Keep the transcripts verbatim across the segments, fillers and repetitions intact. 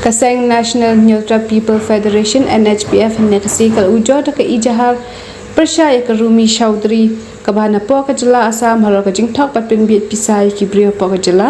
Ka seng National Hynñiewtrep People Federation, N H P F, hynne ka sngi ka la ujor da ka ijahar pyrshah ïa ka Rumi Chowdhury kaba napoh ka jylla Assam halor ka jingthok bad pynbiej pisa ïa ki briew hapoh ka jylla.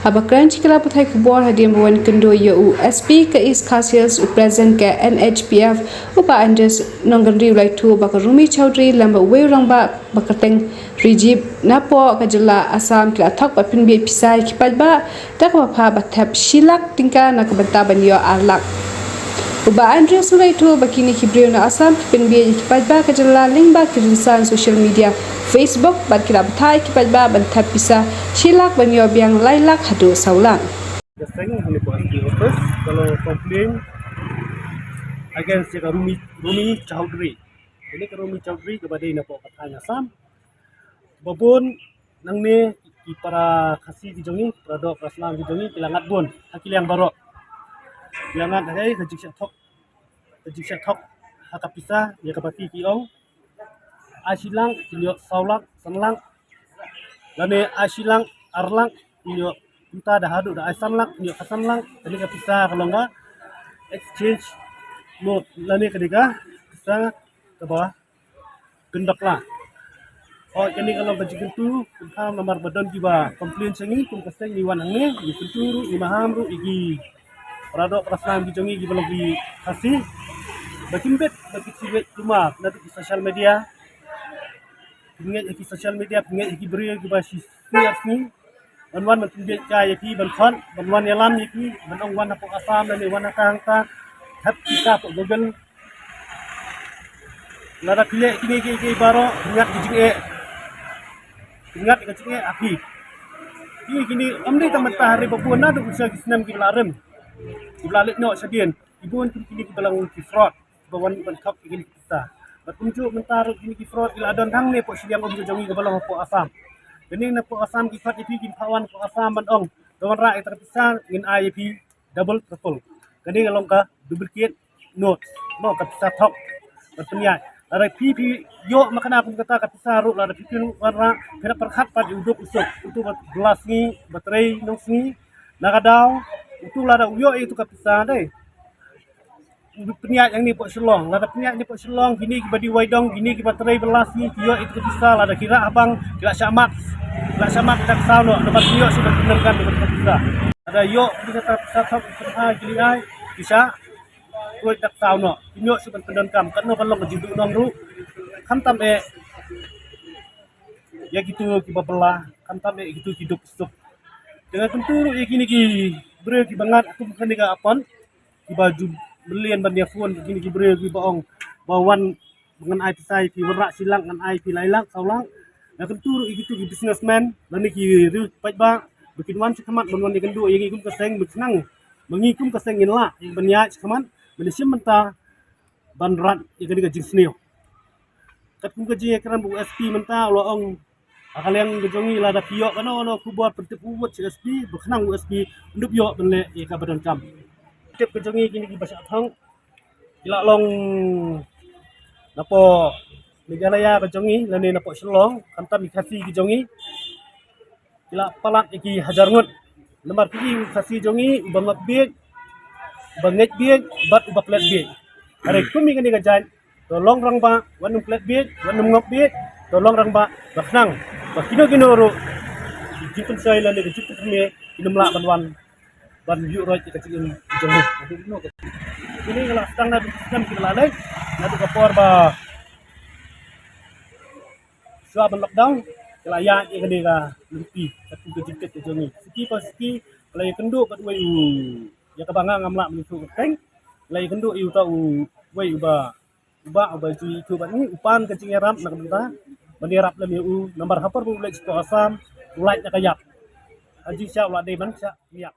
Haba kren sha ki lad pathai khubor hadien ba wan kynduh ïa u S P ka East Khasi Hills, u President ka N H P F, u Bah Andreas Nongkynriew, u la ïathuh ba ka Rumi Chowdhury lem bad uwei u rangbah ba kyrteng Rajiv napoh ka jylla Assam ki la thok bad pynbiej pisa ïa ki paidbah da kaba phah ba thep shi lak tyngka na ka bynta ban ïoh ar lak. U Bah Andreas u la ïathuh ba kine ki briew na Assam ki pynbiej ïa ki paidbah ka jylla lyngba ki rynsan social media, Facebook, bad ki la bthah ïa ki paidbah ban thep pisa shi lak ban ïoh biang lai lak haduh saw lak. Ka seng hangne hapoh S P office ka long complain against ïa ka Rumi, Rumi Chowdhury. Kane ka Rumi Chowdhury kaba dei napoh ka thaiñ Assam. Ba bun nangne ki para Khasi ki jong ngi, para doh para slam ki jong ngi, ki la ngat bun ha ki liang baroh. Ki la ngat ha ka jingshah thok, ka jingshah thok ha ka pisa, ïa kaba ki, ki ong, ai shi lak kin ïoh saw lak, san lak, lane ai shi lak, ar lak kin ïoh, mynta da haduh da ai san lak kin ïoh ka san lak. Kane ka pisa ka long ka exchange note, lane kane ka pisa kaba pynbakla. Hooid, kane ka long ka jingkyntu, kumta namar ba don kiba complain sha ngi, kum ka seng ngi wan hangne, ngi kyntu ruh, ngi maham ruh ïa ki para doh para slam ki jong ngi kiba long ki Khasi ba kim bit ba ki shu ngeit kumta naduh ki social media. Kim ngeit ïa ki social media, kim ngeit ïa ki briew kiba shu sngewthuh. Ban wan ban pynbiej kai ïa ki, ban khot, ban wan ïalam ïa ki, ban ong wan hapoh Assam lane wan hangta hangta, thep pisa hapoh Google. Lada phi leh kine kiei kiei baroh, phin ngat ka jingeh, phin ngat ka jingeh ha phi. Ki, kine ym dei tang mynta, hynrei ba bun naduh sha ki snem kiba la rim, kiba la leit noh shadien, ki bun kum kine kiba long ki fraud, ba wan ban thok ïa kine ki pisa. Bad kumjuh mynta ruh kine ki fraud ki la don tang ne hapoh shiliang um ka jong ngi kaba long hapoh Assam. Kane napoh Assam ki khot ïa phi, kin phah wan hapoh Assam ban ong, to wanrah ïa kata ka pisa, ngin ai ïa phi double triple. Kane ka long ka duplicate note, mo, ka pisa thok. Bad pynïaid, lada phi, phi ïoh ma kane kum kata ka pisa ruh, lada phi, phin wanrah, phin ïa pyrkhat pat ïa u duk u suk, utu ba bylla sngi, ba trei nong sngi. Na ka daw utu lada u ïoh ïa utu ka pisa, dei, u pynïaid hangne hapoh Shillong. Lada pynïaid hangne hapoh Shillong, kine kiba dih waidong, kine kiba trei bylla sngi, ki ïoh ïa utu ka pisa, lada ki rah ha bank, ki la shah mad, ki la shah mad da ka saw noh, namar ki ïoh shuh ban pyndonkam da ka pisa. Lada ïoh ïa kata ka pisa thok, ki pynha, ki leit ai, ki shah khuid da ka saw noh, ki ïoh shuh ban pyndonkam. Katno ka long ka jingduhnong ruh, khamtam eh ïa kito kiba bylla, khamtam eh ïa kito ki duk suk. Te nga kyntu ruh ïa kine ki briew kiba ngat kum kane ka account, kiba ju mlien ban ïa phone ïa kine ki briew kiba ong ba wan, ba ngan ai pisa ïa phi, wanrah shi lak ngan ai phi lai lak, saw lak. Nga kyntu ruh ïa kito ki businessman lane ki riew paidbah ba kin wan shakhmat ban wan ïakynduh ïa ngi kum ka seng, ba khnang ba ngi kum ka seng ngin lah ïa ban ïaid shakhmat ban ïashim bynta ban rat ïa kane ka jingsniew. Katkum ka jingïakren bad u S P mynta, u la ong ha ka liang ka jong ngi, lada phi ïoh kano kano khubor, pyntip u wut sha u S P, ba khnang u S P un dup ïoh ban leh ïa kaba donkam. Tip ka jong ngi, kine kiba shah thok ki la long napoh Meghalaya ka jong ngi lane napoh Shillong, khamtam ki Khasi ki jong ngi ki la palat ïa ki hajar ngut. Namar ki i u Khasi jong ngi uba ngop bieit, uba ngeit bieit bad uba plet bieit. Hynrei kum ïa kane ka jait, to long rangbah wat nym plet bieit, wat nym ngop bieit, to long rangbah ba khnang ba kino kino ruh ki jingpynshoi lane ki jingpynthame kin ym lah ban wan ban ïuh roit ïa ka jingim jong ngi. Kine ki la sdang naduh ki snem kiba la leit, naduh ka por ba shuwa ban lockdown, ki la ïaid ïa kane ka lynti, ka tu ka jingkit ka jong ngi. Siki pa siki, ki la ïakynduh bad uwei u, ïa kaba nga ngam lah ban ïathuh kyrteng, ki la ïakynduh ïa uta u, uwei uba, uba, uba ju ïathuh bad ngi, u pan ka jingïarap na ka bynta ban ïarap lem ïa u, namar ha por ba u leit shapoh Assam, u lait na ka ïap. Ha jingshisha u la dei ban shah ïap.